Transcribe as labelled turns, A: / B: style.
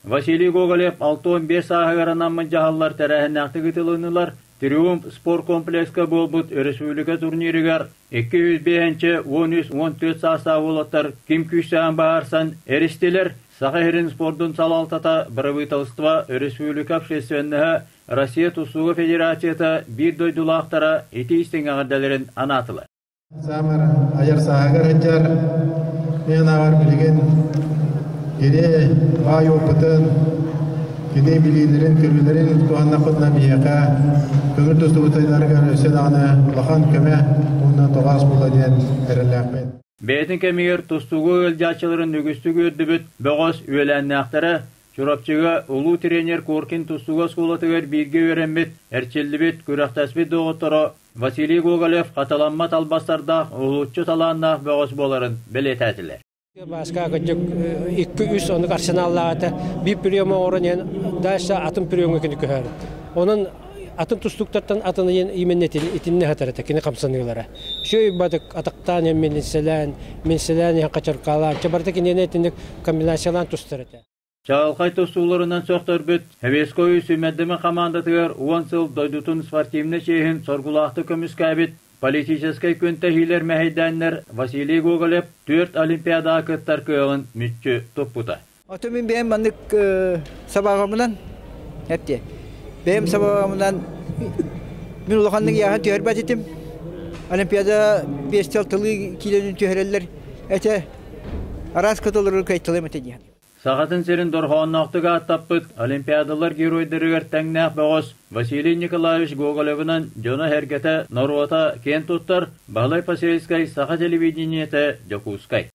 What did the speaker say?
A: Василий Гоголев 65 сааһыгар анаммыт дьаһаллар тэрээһиннээхтик ыытылыннылар. Триумф спорткомплекска буолбут өрөспүүбүлүкэ турнирыгар 205 13-14 саастаах уолаттар ким күүстээҕин быһаарсан эристилэр. Саха сирин спордун салалтата, бырабыыталыстыба, өрөспүүбүлүкэ общественноһа, Россия тустууга федерацията биир дойдулаахтара ити истиҥ эҕэрдэлэрин анаатылар.
B: Саамар айар сааһыгар сылдьар мен ааҕар билигин кини баай опытын, кини билиилэрин, көрүүлэрин туһаннахпытына биһиэхэ көҥүл тустубут сайдарыгар өссө даҕаны улахан көмө уонна тоҕоос буолуо диэн эрэллээхпин.
A: Бэйэтин кэмигэр тустууга ыалдьааччыларын үгүстүк үөрдүбүт бөҕөс үөлээннээхтэрэ Чурапчыга улуу тренер Коркин тустууга оскуолатыгар бииргэ үөрэммит, эрчиллибит, күрэхтэспит доҕотторо Василий Гоголев хатыламмат албастардаах уһулуччу талааннаах бөҕөс буоларын бэлиэтээтилэр.
C: Бааска кырдьык икки-үс оннук арсеналлаах этэ. Биир прием оҥорон иһэн дальше атын приемҥа кини көһөр. Онон атын тустууктартан атын именно итиннэ сытар этэ кини хамсаныылара. Үчүгэй бадык атахтаан иһэн минсэлээн, минсэлээн иһэн хачаркаалаан, чэ барыта киниэнэ итинник комбинациялаан тустар этэ.
A: Чаҕылхай тустууларынан сөхтөрбүт Советскай сүүмэрдэмэ хамаандатыгар 10 сыл дойдутун спортивнай чиэһин соргулаахтык көмүскээбит политическай күөнтэһиилэр мэһэйдээннэр Василий Гоголев түөрт Олимпиадаҕа кыттар кыаҕын мүччү туппута.
D: Ото мин бэйэм маннык сабаҕамынан эптиэ. Бэйэм сабаҕамынан мин улаханнык ыйааһын түһэрбэт этим. Олимпиада биэстэл тылыы киилэнин түһэрэллэр этэ. Араас кытыллары кыайталыам этэ диэн.
A: Сахатын сирин дорҕоонноохтук ааттаппыт Олимпиадалар геройдарыгар тэҥнээх бөҕөс Василий Николаевич Гоголевынан дьоно-сэргэтэ, норуота киэн туттар Баһылай Посельскай Саха телевидениетэ Дьокуускай.